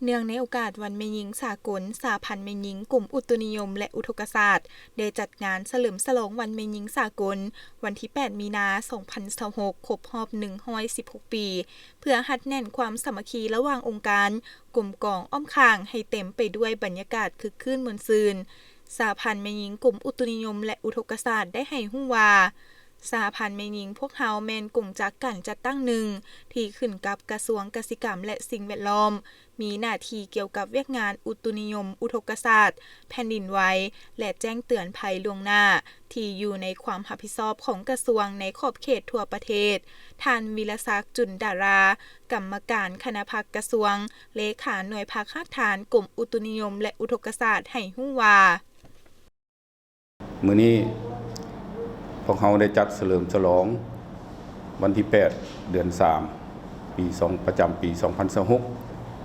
ເນື່ອງໃນໂອກາດວັນແມ່ຍິງສາກົນ, ສະຫະພັນແມ່ຍິງ ກົມອຸຕຸນິຍົມ ແລະ ອຸທົກກະສາດ ໄດ້ຈັດງານສະເຫຼີມສະຫຼອງວັນແມ່ຍິງສາກົນ ວັນທີແປດ ມີນາ ສອງພັນຊາວຫົກ ຄົບຮອບ ໜຶ່ງຮ້ອຍສິບຫົກ ປີ ເພື່ອຮັດແໜ້ນຄວາມສາມັກຄີລະຫວ່າງອົງການ, ກົມກອງອ້ອມຂ້າງໃຫ້ເຕັມໄປດ້ວຍບັນຍາກາດຄຶກຄື້ນມ່ວນຊື່ນ. ສະຫະພັນແມ່ຍິງ ກົມອຸຕຸນິຍົມ ແລະ ອຸທົກກະສາດ ໄດ້ໃຫ້ຮູ້ວ່າ, ສະຫະພັນແມ່ຍິງພວກເຮົາແມ່ນກົງຈັກການຈັດຕັ້ງໜຶ່ງ ທີ່ຂຶ້ນກັບກະຊວງກະສິກຳ ແລະ ສິ່ງແວດລ້ອມ, ມີໜ້າທີ່ກ່ຽວກັບວຽກງານອຸຕຸນິຍົມ, ອຸທົກກະສາດ, ແຜ່ນດິນໄຫວ ແລະ ແຈ້ງເຕືອນໄພລ່ວງໜ້າ ທີ່ຢູ່ໃນຄວາມຮັບຜິດຊອບຂອງກະຊວງໃນຂອບເຂດທົ່ວປະເທດ. ທ່ານ ວິລະສັກ ຈຸນດາລາ, ກຳມະການຄະນະພັກກະຊວງ, ເລຂາໜ່ວຍພັກຮາກຖານ ກົມອຸຕຸນິຍົມ ແລະ ອຸທົກກະສາດ ໃຫ້ຮູ້ວ່າ, ມື້ນີ້ພວກເຮົາໄດ້ຈັດສະເຫຼີມສະຫຼອງວັນທີແປດ ເດືອນສາມ ປີສອງ ປະຈຳປີສອງພັນຊາວຫົກ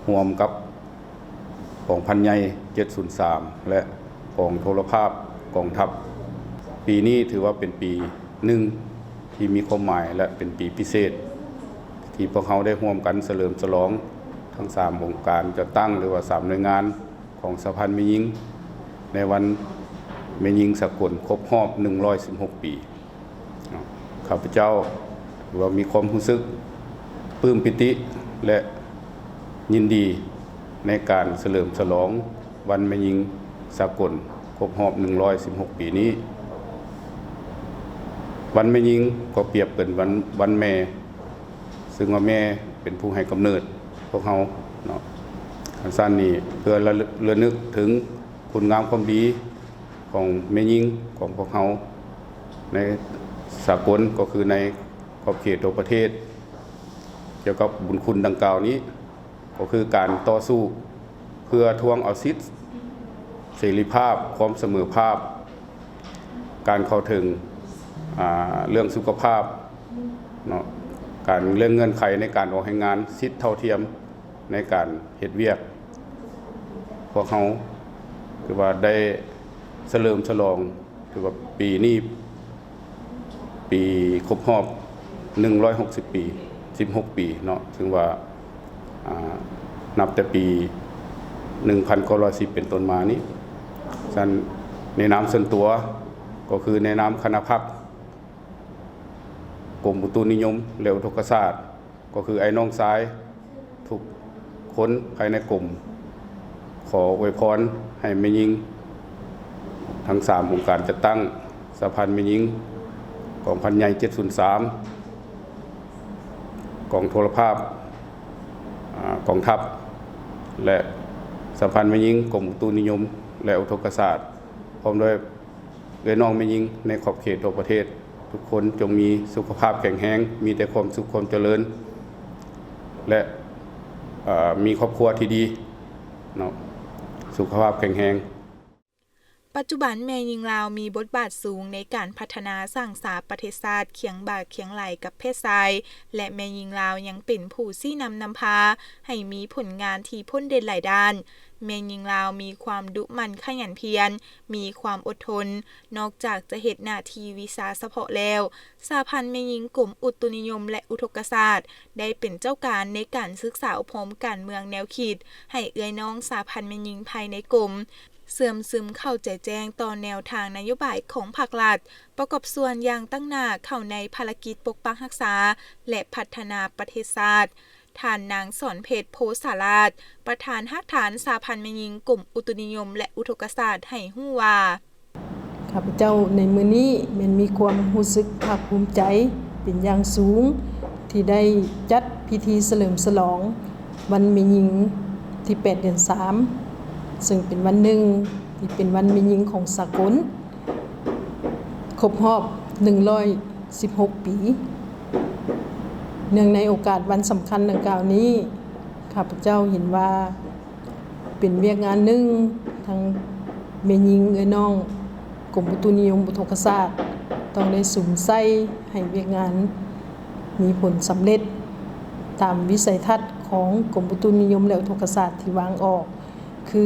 ຮ່ວມກັບກອງພັນໃຫຍ່ເຈັດສູນສາມ ແລະ ກອງໂທລະພາບກອງທັບ. ປີນີ້ຖືວ່າເປັນປີໜຶ່ງທີ່ມີຄວາມໝາຍ ແລະ ເປັນປີພິເສດ ທີ່ພວກເຮົາໄດ້ຮ່ວມກັນສະເຫຼີມສະຫຼອງທັງສາມອົງການຈັດຕັ້ງ ຫຼືວ່າສາມໜ່ວຍງານ ຂອງສະຫະພັນແມ່ຍິງ ໃນວັນແມ່ຍິງສາກົນຄົບຮອບ ໜຶ່ງຮ້ອຍສິບຫົກ ປີເນາະ. ຂ້າພະເຈົ້າຖືວ່າມີຄວາມຮູ້ສຶກປຶ້ມປີຕິ ແລະ ຍິນດີໃນການສະເຫຼີມສະຫຼອງວັນແມ່ຍິງສາກົນຄົບຮອບ ໜຶ່ງຮ້ອຍສິບຫົກ ປີນີ້. ວັນແມ່ຍິງກໍປຽບເປັນວັນ, ວັນແມ່ ຊຶ່ງວ່າແມ່ເປັນຜູ້ໃຫ້ກຳເນີດພວກເຮົາເນາະ. ຄັນຊັ້ນນີ້ ເພື່ອລະ, ລະນຶກເຖິງຄຸນງາມຄວາມດີຂອງແມ່ຍິງຂອງພວກເຮົາໃນສາກົນ ກໍຄືໃນຂອບເຂດທົ່ວປະເທດ ກ່ຽວກັບບຸນຄຸນດັ່ງກ່າວນີ້ ກໍຄືການຕໍ່ສູ້ເພື່ອທວງເອົາສິດ ເສລີພາບ, ຄວາມສະເໝີພາບ, ການເຂົ້າເຖິງ, ອາ, ເລື່ອງສຸຂະພາບເນາະ, ການເລື່ອງເງື່ອນໄຂໃນການອອກແຮງງານ, ສິດເທົ່າທຽມໃນການເຮັດວຽກ. ພວກເຮົາຖືວ່າໄດ້ສະເຫຼີມສະຫຼອງ ຖືວ່າປີນີ້ ປີຄົບຮອບ ໜຶ່ງຮ້ອຍຫົກສິບ ປີ ສິບຫົກ ປີເນາະ, ຊຶ່ງວ່າ ອາ ນັບແຕ່ປີ ໜຶ່ງພັນເກົ້າຮ້ອຍສິບ ເປັນຕົ້ນມານີ້. ຊັ້ນໃນນາມສ່ວນຕົວ ກໍຄືໃນນາມຄະນະພັກ ກົມອຸຕຸນິຍົມ ແລະ ອຸທົກກະສາດ ກໍຄືອ້າຍນ້ອງຊາຍທຸກຄົນພາຍໃນກົມ ຂໍອວຍພອນໃຫ້ແມ່ຍິງທັງສາມອົງການຈັດຕັ້ງ, ສະຫະພັນແມ່ຍິງກອງພັນໃຫຍ່ເຈັດສູນສາມ, ກອງໂທລະພາບ, ອາ, ກອງທັບ ແລະ ສະຫະພັນແມ່ຍິງກົມອຸຕຸນິຍົມ ແລະ ອຸທົກກະສາດ ພ້ອມດ້ວຍ ເອື້ອຍນ້ອງແມ່ຍິງໃນຂອບເຂດທົ່ວປະເທດ ທຸກຄົນຈົ່ງມີສຸຂະພາບແຂງແຮງ, ມີແຕ່ຄວາມສຸກຄວາມຈະເລີນ ແລະ ເອີ ມີຄອບຄົວທີ່ດີເນາະ, ສຸຂະພາບແຂງແຮງ. ປັດຈຸບັນແມ່ຍິງລາວມີບົດບາດສູງໃນການພັດທະນາສ້າງສາປະເທດຊາດຄຽງບ່າຄຽງໄຫຼ່ກັບເພດຊາຍ ແລະ ແມ່ຍິງລາວຍັງເປັນຜູ້ຊີ້ນຳນຳພາໃຫ້ມີຜົນງານທີ່ພົ້ນເດັ່ນຫຼາຍດ້ານ. ແມ່ຍິງລາວມີຄວາມດຸໝັ່ນຂະຫຍັນພຽນ, ມີຄວາມອົດທົນ, ນອກຈາກຈະເຮັດໜ້າທີ່ວິຊາສະເພາະແລ້ວ, ສະຫະພັນແມ່ຍິງກົມອຸຕຸນິຍົມ ແລະ ອຸທົກກະສາດ ໄດ້ເປັນເຈົ້າການໃນການສຶກສາອົບຮົມການເມືອງແນວຄິດ ໃຫ້ເອື້ອຍນ້ອງສະຫະພັນແມ່ຍິງພາຍໃນກົມ ເຊື່ອມຊຶມເຂົ້າໃຈແຈ້ງຕໍ່ແນວທາງນະໂຍບາຍຂອງພັກລັດ, ປະກອບສ່ວນຢ່າງຕັ້ງໜ້າເຂົ້າໃນພາລະກິດປົກປັກຮັກສາ ແລະ ພັດທະນາປະເທດຊາດ. ທ່ານນາງ ສອນເພັດ ໂພສາລາດ, ປະທານຮາກຖານສະຫະພັນແມ່ຍິງກົມອຸຕຸນິຍົມ ແລະ ອຸທົກກະສາດ ໃຫ້ຮູ້ວ່າ, ຂ້າພະເຈົ້າໃນມື້ນີ້ແມ່ນມີຄວາມຮູ້ສຶກພາກພູມໃຈເປັນຢ່າງສູງ ທີ່ໄດ້ຈັດພິທີສະເຫຼີມສະຫຼອງວັນແມ່ຍິງທີແປດ ເດືອນສາມ ເຊິ່ງເປັນວັນໜຶ່ງທີ່ເປັນວັນແມ່ຍິງຂອງສາກົນ ຄົບຮອບ ໜຶ່ງຮ້ອຍສິບຫົກ ປີ. ເນື່ອງໃນໂອກາດວັນສຳຄັນດັ່ງກ່າວນີ້, ຂ້າພະເຈົ້າເຫັນວ່າເປັນວຽກງານໜຶ່ງ ທັງແມ່ຍິງເອື້ອຍນ້ອງກົມອຸຕຸນິຍົມອຸທົກກະສາດ ຕ້ອງໄດ້ສຸມໃສ່ໃຫ້ວຽກງານມີຜົນສຳເລັດ ຕາມວິໄສທັດຂອງກົມອຸຕຸນິຍົມ ແລະ ອຸທົກກະສາດທີ່ວາງອອກ ຄື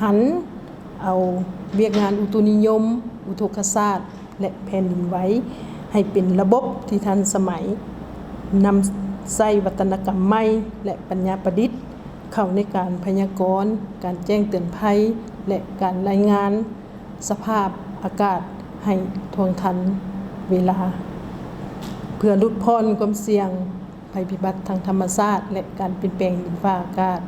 ຫັນເອົາວຽກງານອຸຕຸນິຍົມ, ອຸທົກກະສາດ ແລະ ແຜ່ນດິນໄຫວ ໃຫ້ເປັນລະບົບທີ່ທັນສະໄໝ, ນຳໃຊ້ວັດທະນະກຳໃໝ່ ແລະ ປັນຍາປະດິດ ເຂົ້າໃນການພະຍາກອນ, ການແຈ້ງເຕືອນໄພ ແລະ ການລາຍງານສະພາບອາກາດໃຫ້ທ່ວງທັນເວລາ, ເພື່ອຫຼຸດຜ່ອນຄວາມສ່ຽງໄພພິບັດທາງທຳມະຊາດ ແລະ ການປ່ຽນແປງດິນຟ້າອາກາດ.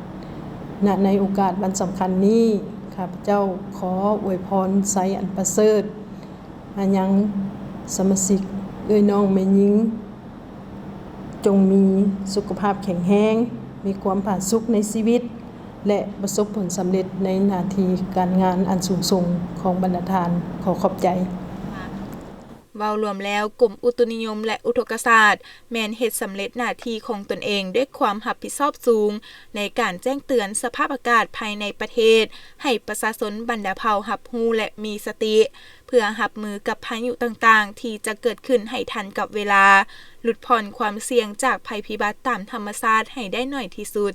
ໃນໂອກາດວັນສຳຄັນນີ້, ຂ້າພະເຈົ້າຂໍອວຍພອນໄຊອັນປະເສີດມາຍັງສະມາຊິກເອື້ອຍນ້ອງແມ່ຍິງ, ຈົ່ງມີສຸຂະພາບແຂງແຮງ, ມີຄວາມຜາສຸກໃນຊີວິດ ແລະ ປະສົບຜົນສຳເລັດໃນໜ້າທີ່ການງານອັນສູງສົ່ງຂອງບັນດາທ່ານ. ຂໍຂອບໃຈ. ເວົ້າລວມແລ້ວ, ກົມອຸຕຸນິຍົມ ແລະ ອຸທົກກະສາດ ແມ່ນເຮັດສຳເລັດໜ້າທີ່ຂອງຕົນເອງດ້ວຍຄວາມຮັບຜິດຊອບສູງ ໃນການແຈ້ງເຕືອນສະພາບອາກາດພາຍໃນປະເທດ ໃຫ້ປະຊາຊົນບັນດາເຜົ່າຮັບຮູ້ ແລະ ມີສະຕິ ເພື່ອຮັບມືກັບພາຍຸຕ່າງໆ ທີ່ຈະເກີດຂຶ້ນໃຫ້ທັນກັບເວລາ, ຫຼຸດຜ່ອນຄວາມສ່ຽງຈາກໄພພິບັດຕາມທຳມະຊາດໃຫ້ໄດ້ໜ້ອຍທີ່ສຸດ.